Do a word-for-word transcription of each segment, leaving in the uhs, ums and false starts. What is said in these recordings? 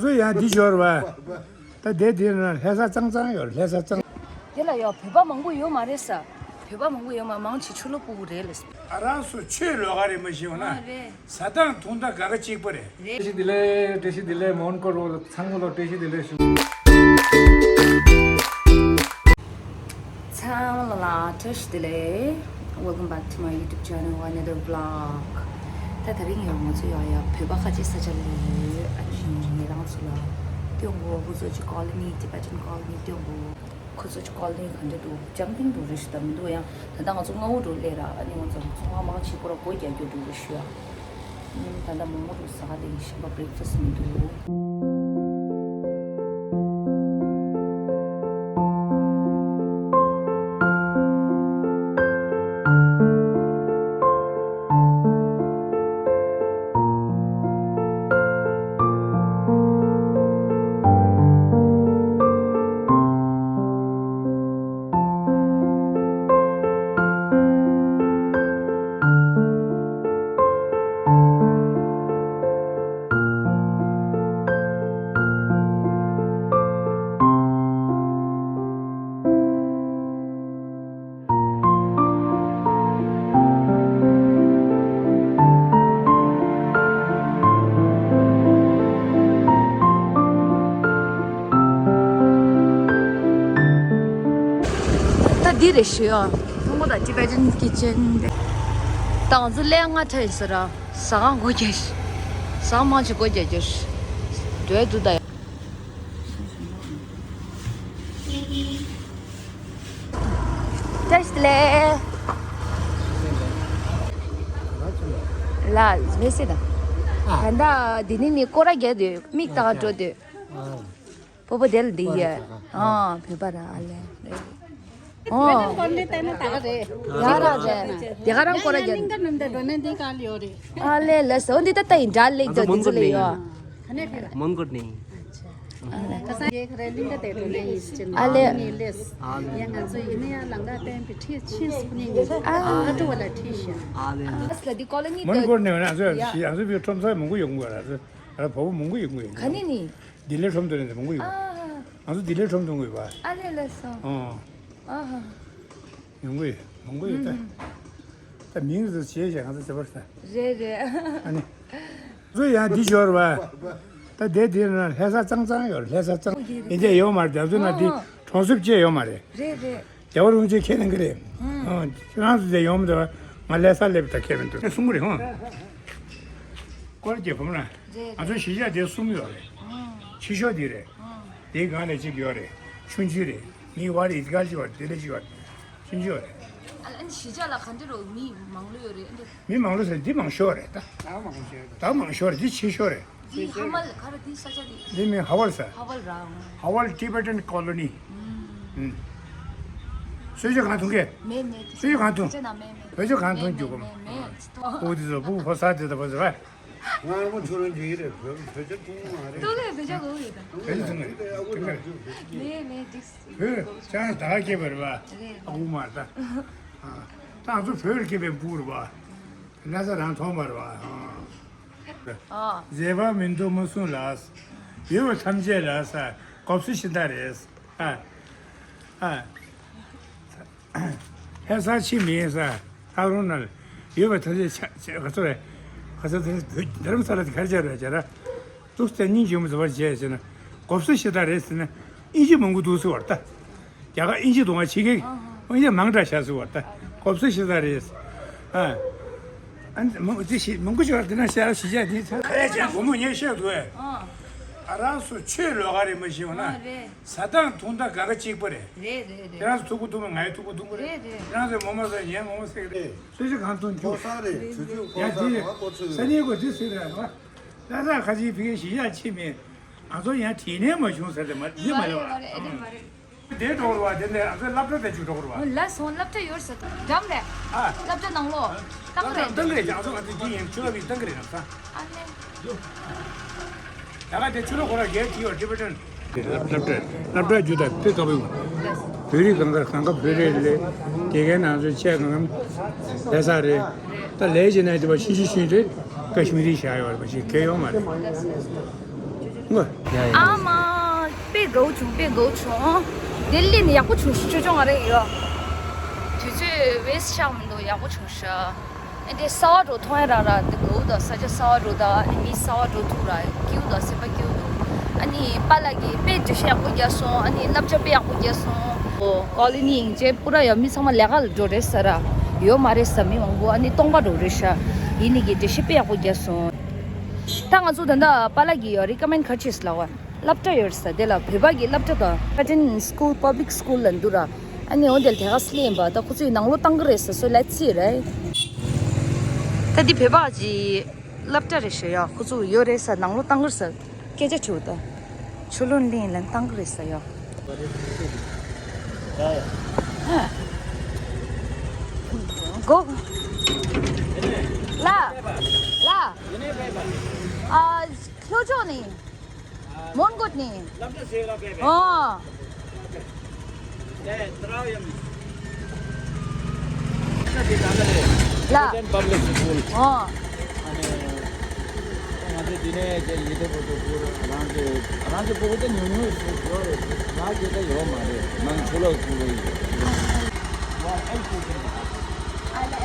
ཚོ་ཡང་འདི་ཞོར་བ། ད་དེ་དེ་ན་ལྷ་ས་གཙང་གཙང་ཡོད། ལྷ་ས་གཙང་། དེ་ལ་ཡང་བོད་པ་མང་པོ་ཡོད་མ་རེད་ས། བོད་པ་མང་པོ་ཡོད་མ། མང་ཆེ་ཆུ་ལོག་ཕོག་གི་རེད་ལ། ཨ་རང་སུ་ཆོས་ལོག་ག་རེད་མ་ཤེས་བ་ན། ཨ་རེད། ཟ་སྟངས་འཐུང་སྟངས་ག་ག་གཅིག་པ་རེད། རེད། བཀྲ་ཤིས་བདེ་ལེགས། བཀྲ་ཤིས་བདེ་ལེགས། མོན་གྷོ་ལོ་ཚང་མ་ལོ་བཀྲ་ཤིས་བདེ་ལེགས་ཞུ། ཚང་མ་ལ་བཀྲ་ཤིས་བདེ་ལེགས། Welcome back to my YouTube channel, another vlog. ད་དེ་རིང་ཡང་ང་ཚོ་ཡང་ཡང་བོད་པ་ཁ་ཆེ་ས་ཆ་ལ་ཡོད། ཨ་ནི་ངེད་རང་ཚོ་ལ་སྟོན་དགོས། ཁོ་ཚོ་ཅིག་colony, Tibetan colony སྟོན་དགོས། ཁོ་ཚོ་ཅིག་colony ག་འདྲ་འདུག་ཅང་ཏིང་འདུག་རེད་ཞུ་ད་མི་འདུག་ཡང་ད་ལྟ་ང་ཚོ་སྔ་པོ་འགྲོ་སླེབས་ར། ཨ་ནི་ང་ཚོ་ཚོང་ཁང་མང་ཆེ་ཁོ་ར་སྒོ་རྒྱག་རྒྱུ་འདུག་རེད་ཞུ་ཡ། ད་ལྟ་མོག་མོག་རུ་ཟ་ག་དེ་ཡིན། ཞིམ་པ་breakfast མི་འདུག་ད་འདི་རེད་ཞུ་ཡ། ཁོང་ཁོ་ད་Tibetan kitchen རེད། ད་ང་ཚོ་ལན་ལྔ་ཐལ་ཟེར་ར། ཟ་ཁང་སྒོ་རྒྱག་ཟ་ཁང་མང་ཆེ་སྒོ་རྒྱག་རྒྱག་འགྲོ་འདུག་ད་ཡ། བཀྲ་ཤིས་བདེ་ལེགས། ལ་མེ་སེ་ད། ད་ལྟ་འདི་ནི་ནི་སྐོར་ར་རྒྱག་དུས་མིག་ལྟ་འགྲོ་དུས། པོ་པོ་དེ་ལ་འདི་ཡ། ཨ་བོད་པ་ར་ཨ་ལེ། ཨོ། ཀོར་ནི་ཏན་ཏག་རེད། ཡ་ར་རེད། དེ་ག་རང་སྐོར་ར་རྒྱག་ཨ་ལེ་ལེ་སོ་འདི་ད་ལྟ་ཡིན་འདྲ་ལེགས་ད་འདི་ཚོ་ལེ་ཡོ། མོན་གྷོ་ནས། ཨ་ལེ། ཨ་ལེ། མོན་གྷོ་ནས་ང་ཚོ་ཞི་ང་ཚོ་བི་ཁྲོམ་ས་མང་པོ་ཡོང་གི་ཡོད་ར། ཨ་བོ་མང་པོ་ཡོང་གི་ཡོད། ག་ནས་ནི། ལྡི་ལི་ཁྲོམ་དུ་ནས་མང་པོ་ཡོང་། ཨ་ང་ཚོ་ལྡི་ལི་ཁྲོམ་དུ་ཡོང་གི་ཡོད་པ། ཨ་ལེ་ལེ་སོ། ཨོ། ཨ་ཧ། ཡོང་གི་ཡོད། མང་པོ་ཡོད་ད། ད་མིང་དུ་བྱས་བྱས་ང་ཚོ་བྱེད་པར་ད། རེད་རེད། ཨ་ནི། ཚོ་ཡང་འདི་ཞོར་བ། ད་དེ་དེ་ན་ལྷ་ས་གཙང་གཙང་ཡོད། ལྷ་ས་གཙང་ཡིན་གྱི་ཡོད་མ་རེད། ང་ཚོ་ན་འདི་གྲོང་གསེབ་བཅས་ཡོད་མ་རེད། རེད་རེད། རྒྱལ་བ་རིན་པོ་ཆེ་ཁྱེད་ནང་གི་རེད། ཨ་ཁྱེད་རང་ཚོ་དེ་ཡོང་མི་འདུག་ང་ལྷ་ས་སླེབས་ད་ཁྱེད་མི་འདུག་གསུང་གི་རེད་ཧོ། སྐོར་རྒྱལ་ཕམ་ན། ང་ཚོ་གཞིས་ཆགས་དེ་གསུམ་ཡོད་རེད། ཆེ་ཤོས་འདི་རེད། དེའི་སྒང་ལ་གཅིག་ཡོད་རེད། ཆུང་ཆུང་རེད། མི་བར་ཡིད་གར་ཅིག་ཡོད་རེད། དེ་ལས་ཅིག་ཡོད་རེད། ཆུང་ཆུང་ཡོད་རེད། ཨ་ལ་ཨ་ནི་གཞིས་ཆགས་ལ་ག་འདྲ་རོ་མི་མང་ལོས་ཡོད་རེད། ཨ་འདྲ། མི་མང་ལོས་ཟེར་འདི་མང་ཤོས་རེད་ད། ད་མང་ཤོས་རེད། ད་མང་ཤོས་རེད། འདི་ཆེ་ཤོས་རེད། འདི་ཧ་མལ་ག་རེ་འདི་ས་ཆ་འདི། འདི་མིང་ཧ་ཝལ་ཟེར། ཧ་ཝལ་རང་། ཧ་ཝལ་Tibetan colony། ཨུམ། གསོལ་ཇ་གང་འཐུང་གས། མེད་མེད། གསོལ་ཇ་གང་འཐུང་། གསོལ་ཇ་ན་མེད་མེད། བོད་ཇ་གང་འཐུང་རྒྱུ་གོ། མེད་མེད། ཕུ་དེ་ཚོ་ཕུ་ཕོ་ས་དེ་ད་ཕོ་ཟེར་བ། ང་རང་མོ་ཁྱོད་རང་འདི་རེད། བོད་བོད་ཇ་འཐུང་མ་རེད། ཏོ་ལེ་བོད་ཇ་གོ་ཡོད་ད། བོད་ཇ་འཐུང་གས། མེད་མེད་འགྲིག་སོང་། བོད་ཅང་ད་སྐྱེས་པ་རེད་བ། རེད། ཨ་ཁུ་མ་ད། ཨ་ད་ང་ཚོ་བོད་ལ་སྐྱེས་པའི་ཕྲུ་གུ་རེད་བ། ལྷ་ས་རང་མཐོང་བ་རེད་བ། ཨ། མཛེས་པ་མིན་འདུག་མ་གསུངས་ལགས། ཡོད་པ་ཐམས་ཅད་ལ་ས་གོབ་སུ་ཤི་ད་རེད། ཨ། ཨ། ལྷ་ས་ཕྱི་མིན་ས་ཐག་རོང་ན་ཡོད་པ་ཐམས་ཅད་ཆ་ཆ་ག་ཚོད་རེད། ག་ཚོད་དེ་བོད་རྡ་རམ་ས་ལ་དེ་གར་བྱས་རེད་བྱས་ར། ཏུག་ཙམ་སྙིང་རྗེ་མོ་བཟོ་བར་བྱས་བྱས་ན་གོབ་སུ་ཤི་ད་རེད་ཟེར་ན་ཨིན་ཇི་མང་པོ་འདུག་ཟེར་བར་ད། རྒྱ་གར་ཨིན་ཇི་དུ་བ་ཕྱི་རྒྱལ་ཨིན་ཇི་མང་དྲགས་བཞག་ཟེར་བ་ད་གོབ་སུ་ཤི་ས་རེད། ཨ། ཨ་ནི་མང་ཅི་ཞིག་མང་པོ་ཞིག་བ་དེ་ན་ཤར་ཞི་བྱ་དེ་ཚོ་ཁ་ཡ་ཅན་སྒོ་མོ་ཉེ་ཤོས་དུ་བས། ཨ་རང་སུ་ཆོས་ལོག་ག་རེད་མ་ཤེས་བ་ན། ཟ་སྟངས་འཐུང་སྟངས་ག་ག་གཅིག་པ་རེད། རེད་རེད་རེད། ཁྱེད་རང་ཚོ་ཐུག་པ་འཐུང་གི་ང་ཡི་ཐུག་པ་འཐུང་གི་རེད། རེད་རེད། ཁྱེད་རང་ཚོ་མོ་མ་ཟ་ངའི་མོ་མ་ཟ་གི་རེད། སུ་ཞིག་གང་འཐུང་རྒྱུ། ཕོ་གསར་རེད། ཆུ་ཚོད་ཕོ་ཡ་གསར་དེ་ང་ཁོ་ཚོས་ས་གནས་གོ་དེ་ཟེར་ར་བ། ལྷ་ས་ཁ་ཆེའི་ཕ་གིའི་གཞིས་ཆགས་ཕྱི་མི། ང་ཚོ་ཡང་དྲིས་ནས་མ་བྱུང་ཟེར་ཏེ་མ་ཡིན་མ་རེད་བ། མ་རེད་མ་རེད། དེ་འགྲོ་རུ་བ་དེ་ནས་ང་ཚོའི་སློབ་གྲྭ་དེ་ཅུ་འགྲོ་རུ་བ། ལ་སོང་སློབ་གྲྭ་ཡོད་ས་འགྲམ་རེད། ཨ། སློབ་གྲྭ་ནང་ལོགས་ལྟ་གི་རེད། ལྟ་གི་རེད། ང་ཚོ་ང་ཚོ་དེ་ཡིན་ཆུ་ལ་བི་ལྟ་གི་རེད་ང་ཚོ། ཨ་ནེ། ད་ག་དེ་ཆུ་ལ་ཁོ་ར་རྒྱལ་གྱི་ཡོད་ཏི་བེ་ཏན། སློབ་གྲྭ་སློབ་གྲྭ་རྒྱུ་དང་དཔེ་དཀའ་པོ་ཡོད། བོད་རིགས་གང་ག་གང་ག་བོད་རིགས་ལས་དེ་གའི་ནང་ཚོ་ཆས་གང་ག་ལས་ས་རེད། ད་ལས་ཀྱི་ནང་དེ་བ་ཤིན་ཅི་ཤིན་ཏེ་ཀ་ཤི་མི་རི་བཞག་ཡོད་རེད་པ་ཞིག་གལ་ཡོད་མ་རེད། ཨ་མ། དཔེ་དགའ་བོ་བྱུང་། དཔེ་དགའ་བོ་བྱུང་། ལྡི་ལི་ནས་ཡག་པོ་བྱུང་ཤག་ཅོ་ཅོ་ང་རེ་ཡོད། དུས་ཚོད་waste ཆགས་མི་འདུག་ཡག་པོ་བྱུང་ཤག་ཨ་འདྲས་གསར་པ་འདྲ་མཐོང་ཡ་རག་ར། འདི་དགའ་བོ་འདུག་ས་ཆ་གསར་པ་འདྲ་དང་ཨ་ནི་མི་གསར་པ་འདྲ་ཐུག་ར། སྐྱིད་པོ་འདུག་སེམས་པ་སྐྱིད་པོ་འདུག་ཨ་ནི་པཱ་ལགས་ཀྱིས་དཔེ་འགྲེལ་བཤད་ཡག་པོ་རྒྱབ་སོང་། ཨ་ནི་བསླབ་བྱ་དཔེ་ཡག་པོ་རྒྱབ་སོང་། ཨོ་ཀོ་ལི་ནི་ཡིན་ཅེ་པུ་ར་ཡ་མི་ཚང་མ་ལས་ཀ་ལ་འགྲོ་རེད་ས་ར། ཡོད་མ་རེད་ས། མི་མང་པོ་ཨ་ནི་སྟོང་པ་འགྲོ་རེད་ཤག་ཡིན་ནི་གི་འགྲེལ་བཤད་དཔེ་ཡག་པོ་རྒྱབ་སོང་། ད་ང་ཚོ་ད་ལྟ་པཱ་ལགས་ཀྱིས་ཡ་རི་ཀ་མེན་ག་ཅིས་ལ་བ། སློབ་གྲྭ་ཡོད་རེད་ས། དེ་ལ་བོད་པ་གི་སློབ་གྲྭ་དང་Curtin School Public School ལ་འདུག་ར། ཨ་ནི་འོ་དེ་ལ་དེ་ག་སི་ལེན་པ་ད་ཁོ་ཚོས་ནང་ལོགས་བཏང་གི་རེད་ས། So let's see, right? ད་འདི་བོད་པ་གི་སློབ་གྲྭ་རེད་ཤག་ཡ། ཁོ་ཚོ་ཡོད་རེད་ས། ནང་ལོགས་བཏང་གི་རེད་ས། སྐད་ཆ་དྲིས་ད། ཆུ་ལོན་ལིན་ལན་བཏང་གི་རེད་ས་ཡ། གོ། ལ། ལ། ཨ། ལྷོ་ཕྱོགས་ནས། མོན་གྷོ་ནས། ཨོ། ལ། Public School. ཨོ། ང་ཚོ་འདི་ནས་ཀྱི་ཡིད་དུ་འོང་དུ་བུར་རང་གི་རང་གི་ཕྲུ་གུ་དེ་ཉུང་ཉུང་ཞིག་ཡོད་རེད། ང་གི་དེ་ཡོད་མ་རེད། ནང་ཆུ་ལོག་ཕྲུ་གུ་ཡིན། ང་ཨེལ་ཕྲུ་གུ་རེད།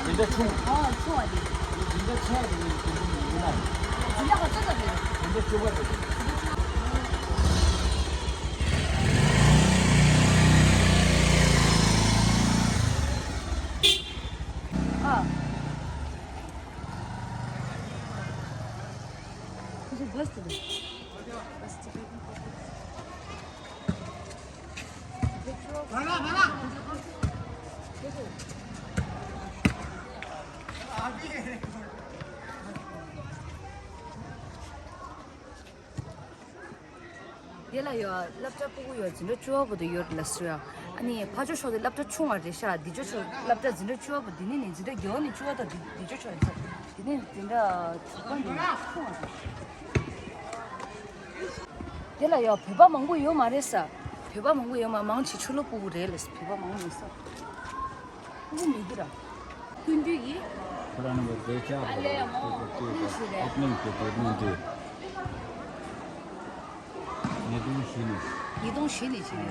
འདི་འདྲ་ཆུང་། ཨོ་ཆུང་བ་རེད། འདི་འདྲ་ཆེ་རེད། འདི་འདྲ་མི་ཡིན་ན། འདི་འདྲ་ཧ་ཅང་ཙམ་རེད། འདི་འདྲ་བཅུ་པ་རེད། ཨ། Is it bus today? Bus today. དེ་ལ་ཡོད་སློབ་གྲྭ་སྤུ་གུ་ཡོད་འཛིན་གྲྭ་བཅུ་པ་བར་དུ་ཡོད་ལ་སུ་ཡ། ཨ་ནི་ཕ་ཇོ་ཤོག་དེ་སློབ་གྲྭ་ཆུང་བ་རེད་ཤག་འདི་ཇོ་ཤོག་སློབ་གྲྭ་འཛིན་གྲྭ་བཅུ་པ་བར་དུ་འདི་ནི་ནི་འཛིན་གྲྭ་རྒྱག་ནི་བཅུ་པ་དང་འདི་འདི་ཇོ་ཤོག་ཡིན་ས། དེ་ནས་དེ་འདྲ་གྲུ་པ་ནས་ཁུངས་དེ་ལ་ཡང་བོད་པ་མང་པོ་ཡོད་མ་རེད་ས། བོད་པ་མང་པོ་ཡོད་མ། མང་ཆེ་ཆུ་ལོག་སྤུ་གུ་རེད་ལ། བོད་པ་མང་མེད་ས། སྤུ་གུ་མི་འདུག་ར། ཀུན་འདུས་ཡིན། ཁོ་རང་ནང་གི་བདེ་ཆགས་ཨ་ལས་ཡ་མོ། ཨོ་པ་ནིང་ཞིག་རེད། ཨོ་པ་ནིང་གི་དེ་གནང་དུས། ཉིས་སྟོང་བཞི་ནས། ཉིས་སྟོང་བཞི་ནས་བྱས་ནས་རེད།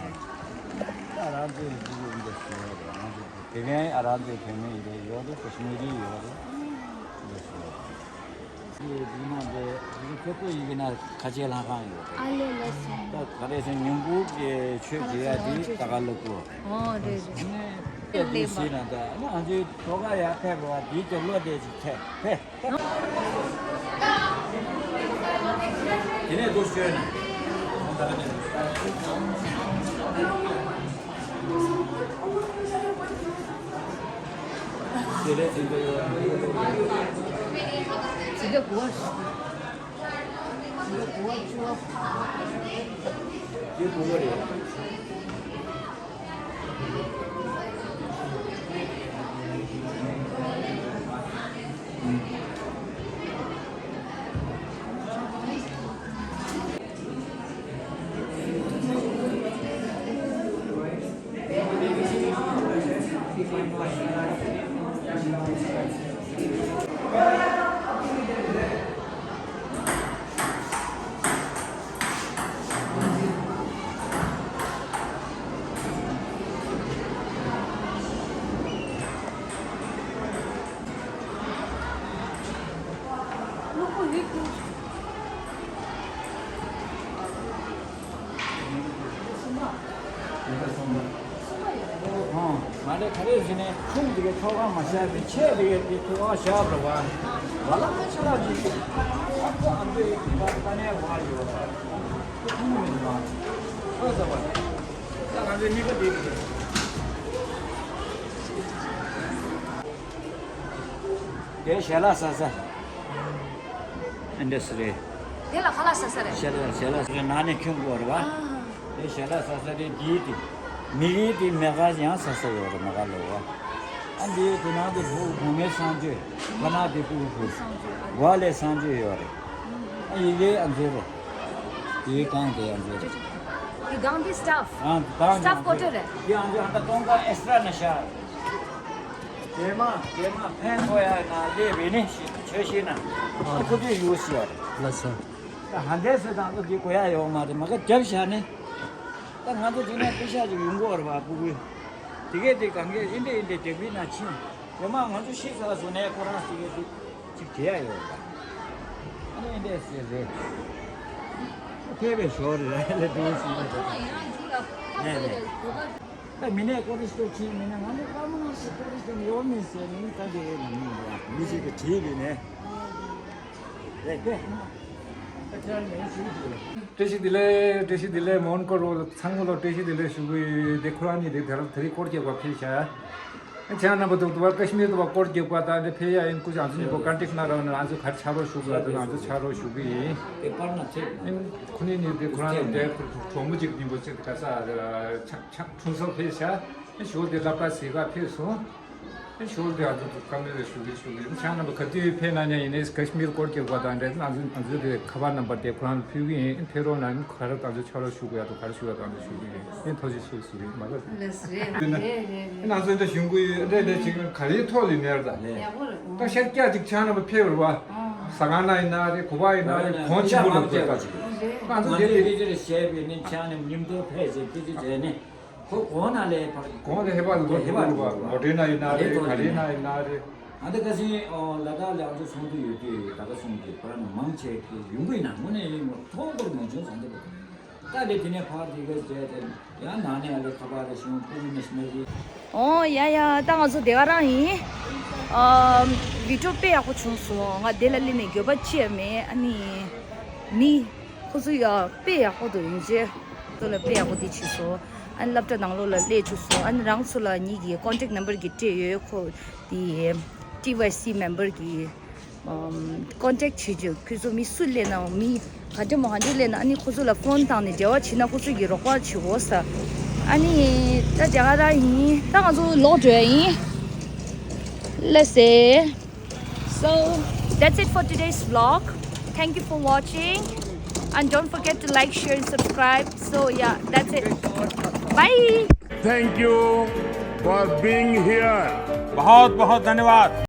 ཨ་རང་ཚོའི་སྤུ་གུ་འདི་ཞིག་རེད། ང་ཚོ་དེ་གའི་ཨ་རང་ཚོའི་བོད་མི་ཡོད་རེད། ཡོད་རེད། ཀ་ཤི་མི་རི་ཡོད་རེད། འདི་ཞིག་རེད། དེ་དེ་ནང་དེ་ཁོ་ཚོ་ཡི་གེ་ན་ཁ་ཆེ་ལྷང་ཁང་ཡོད་རེད། ཨ་ལེ་ལེ་སོང་། ད་ག་རེ་ཟེར་ཉིན་གུང་གི་ཆོས་བྱེད་ཡ་དེ་ད་ག་ལ་ཀོ། ཨོ་རེད་རེད། ནས་དེ་ཞིག་ན་ད་ང་ཚོའི་ཐོག་ཁ་ཡར་ཕེབས་པ་དེའི་རྒྱབ་ལོགས་དེ་ཞིག་ཕེབས་ཕེབས། དེ་ནས་འདུག་ཤོད་ན། དེ་ལས་འཛིན་གྲྭ་ཡོད། འཛིན་གྲྭ་དགུ་པ། འཛིན་གྲྭ་དགུ་པ་བཅུ་པ། དེ་དགུ་པ་རེད། ང་ལས་ག་རེ་ཟེར་ནས་ཁུངས་འདི་གའི་ཐོག་ཁ་མ་བཞག་པའི་ཆེད་འདི་གའི་དེ་ཐོག་ཁ་བཞག་པ་རེད་བ། ང་ལ་ཁ་ཆེ་ལ་ཅིག་ཨ་ཁུ་ཨ་མདོའི་དེ་ག་ལྟ་ནས་བ་ཡོད་བ། ཁོ་ཐུག་མི་འདུག་བ། ཁོས་ཟ་བ། ད་ང་ཚོའི་ནུས་པ་འདི་རེད། དེ་ཞལ་ལག་ཟ་ས། ཨེ་འདྲ་ཟེར་རེད། དེ་ལ་ཁ་ལག་ཟ་ས་རེད། ཞལ་ལག་ཞལ་ལག་ཟ་ས་ནང་ནས་ཁྱོད་དགོས་རེད་བ། ཨ། དེ་ཞལ་ལག་ཟ་ས་རེད། འདིའི་དེ་མི་གིས་དེ་མེ་ཁ་ཡང་ཟ་ས་ཡོད་རེད། མ་ཁ་ལོ་བ། ཨ་འདིའི་དེ་ནང་དེ་བུ་བུ་མོའི་གསང་སྤྱོད། ཁ་ནང་དེ་ཕྲུ་གུ། གསང་སྤྱོད་ཨ། གོ་ལའི་གསང་སྤྱོད་ཡོད་རེད། ཨ་ཡི་གེ་ཨ་མཛེས་རེད། དེའི་གང་དེ་ཨ་མཛེས་རེད། དེ་གང་དེ་སི་ཊཕ། ཨ་གང་སི་ཊཕ་ཀོ་ཊར་རེད། དེ་ཨ་མཛེས་ཨ་ད་སྟོང་ཁ་ཨེག་སི་ཊྲ་ན་ཤར། རྗེས་མ་རྗེས་མ་ཕན་ཐོགས་ཡ་ན་ལས་བེ་ནི་ཞིག་ཆོས་ཤེས་ན་ཨ་ཁོ་ཚོས་ཡོད་ཤེས་ཡ་རེད། ལགས་སོ། ད་ཧ་འདས་ཟེར་དང་ད་འདི་གོ་ཡ་ཡོད་མ་རེད། མ་ག་རྒྱབ་བཞག་ནས། ད་ང་ཚོ་འདི་ནས་པེ་ཤ་ཅིག་ཡོང་གི་ཡོད་རེད་པ། ཕྲུ་གུ་དེ་གས་དེ་གང་གས་ཨིན་དེ་ཨིན་དེ་དེ་བི་ན་ཕྱིན་ཡོད་མ། ང་ཚོ་ཤི་ས་ལ་སོང་ནས་ཁོ་རང་ཟེར་གས་དེ་ཅིག་བྱེད་ཡ་ཡོད་རེད་པ། ཨ་ནི་ཨིན་དེ་ཟེར་རེད། ཕེབས་པའི་ཞོར་རེད་ལ་དེ་ཟེར་ཡ་རེད། ནས་རེད། ད་མི་ནས་ཀོ་རི་སྟོད་ཕྱིན་མི་ནས་ང་ནི་ཀ་མ་ནས་ཀོ་རི་སྟོད་ཡོད་མིན་ཟེར་ནས་ད་དེ་ཡོད་མ་མིན་རེད། མི་ཞིག་གིས་བྲིས་པས་ནས། རེད་དེ། བཀྲ་ཤིས་བདེ་ལེགས། བཀྲ་ཤིས་བདེ་ལེགས། མོན་གྷོ་རོ་ཚང་མ་ལ་བཀྲ་ཤིས་བདེ་ལེགས་ཞུ་གི་ཡོད། དེ་ཁོ་རང་གཉིས་དེ་དེ་རིང་སྐོར་རྒྱག་པར་ཕེབས་ཤག་ཁྱེད་རྣམ་པ་ཚོ་དུ་བ་ཀ་ཤི་མིར་དུ་བ་སྐོར་རྒྱག་པ་དང་དེ་ཕེབས་ཡ་ཡིན། སྐུ་ཞབས་ཚོ་གཉིས་པོ་ཀོན་ཊེག་གནང་རོགས་གནང་། ང་ཚོ་ག་རེ་ཕྱག་རོགས་ཞུ་དགོས་དང་ང་ཚོ་ཕྱག་རོགས་ཞུ་གི་ཡིན། ཁོ་གཉིས་གཉིས་དེ་ཁོ་རང་དེ་གྲོགས་མོ་གཅིག་ཡིན་པོ་ཅིག་ག་ས་ཆག་ཆག་ཁྲུང་སོགས་ཕེབས་ཤག་ཞོར་དེ་སློབ་གྲྭ་ཟིག་ག་ཕེབས་སོང་། ཞོར་དེ་ཨ་ཚོ་ཀ་མེ་ར་ཞུ་གི་ཞུ་གི་ཡིན། ཁྱེད་རྣམ་པ་ག་དུས་ཕེབས་གནང་མཁན་ཡིན་ནའི་ཀ་ཤི་མིར་སྐོར་རྒྱག་པ་དང་འབྲེལ་ང་ཚོ་ང་ཚོའི་དེ་ཁ་པར་རྣམ་པ་དེ་ཁོ་རང་ལ་ཕུལ་གི་ཡིན། ཕེབས་རོགས་གནང་། ག་རེ་ད་ཚོ་ཕྱག་རོགས་ཞུ་དགོས་ཡ་དང་ག་རེ་ཞུ་དགོས་ཡ་ད་ཚོ་ཞུ་གི་ཡིན། ཡིན་ཐུགས་རྗེ་ཆེ་ཞུ་གི་ཡིན། མ་གཏོགས། ལགས་སོ། རེད་རེད་རེད། ང་ཚོ་འདི་གཞུང་གི་འབྲེལ་ལས་བྱེད་མཁན་ག་རེའི་ཐོག་ལ་ནས་རེད་ད། ཡག་པོ་རེད། ད་ཤར་སྐྱ་ཅིག་ཆགས་ན་མ་ཕེབས་རེད་བ། ཟ་ཁང་ན་ཡིན་ན་རེད། གོ་པ་ཡིན་ན་རེད། གོང་ཆེན་པོ་ལ་དགོས་ད། ང་ཚོ་དེ་དེ་ཅི་རེད་བྱས་པའི་ནི་ཆགས་ནས་མཉམ་དུ་ཕེབས་ཟེར་ཏི་ཅི་བྱས་ནས། ཁོ་གོང་ན་ལས་ཕར་གོང་ལ་ཧེ་བག་ལ་ཧེ་བག་ལ་མོ་ཊའི་ན་ཡིན་ན་རེད། ག་རེ་ན་ཡིན་ན་རེད། ཨ་ད་ཁ་སང་ལ་དྭགས་ལ་ང་ཚོ་ཚོགས་འདུ་ཡོད་དུས་ད་ག་སོང་གི་ཕར་ནས་མང་ཆེ་གི་ཡོང་གི་ཡིན་ན་དངོས་གནས་ཡིན་མོ་ཐོག་པར་མ་བྱུང་བསམ་གི་འདུག་ད་ལས་དེ་ནས་ཕར་དེ་ག་བྱས་ཏེ་ཡང་ནང་ནས་ཨ་ལས་ཁ་པར་རེ་བྱུང་། ཕུ་བི་ནས་སྨྲས་ཀྱི། ཨོ་ཡ་ཡ། ད་ང་ཚོ་དེ་ག་རང་ཡིན། ཨམ། བི་ཌིའོ་དཔེ་ཡག་པོ་བྱུང་སོང་། ང་དེ་ལ་སླེབས་ནས་འགྱོད་པ་ཅི་ཡང་མེད། ཨ་ནི་མི་ཁོ་ཚོ་ཡ་དཔེ་ཡག་པོ་འདུག་ཡིན་ཅེ་ཁོ་ཚོ་ལ་དཔེ་ཡག་པོ་དེ་བྱས་སོང་། ཨ་ནི་སློབ་གྲྭ་ནང་ལོགས་ལ་སླེབས་བཅུག་སོང་། ཨ་ནི་རང་ཚོ་ལ་ཉིད་ཀྱི་ཀོན་ཊེག་ནམ་བར་གྱི་སྤྲད་ཡོད། ཁོ་དེ་ཊི་ཝའི་སི་མེམ་བར་གྱི་ཨམ། ཀོན་ཊེག་བྱེད་རྒྱུ། ཁོ་ཚོ་མི་སུ་སླེབས་ནའང་མི་ག་འདྲ་མོ་ག་འདྲ་སླེབས་ན་ཨ་ནི་ཁོ་ཚོ་ལ་ཕོན་བཏང་ནས་འབྲེལ་བ་བྱེད་ན་ཁོ་ཚོ་གིས་རོགས་པ་བྱེད་དགོས་ས། ཨ་ནི་ད་དེ་ག་རང་ཡིན། ད་ང་ཚོ་ལོག་འགྲོ་ཡ་ཡིན། Let's say. So that's it for today's vlog. Thank you for watching. And don't forget to like, share, and subscribe. So yeah, that's it. Bye. Thank you for being here. बहुत बहुत धन्यवाद।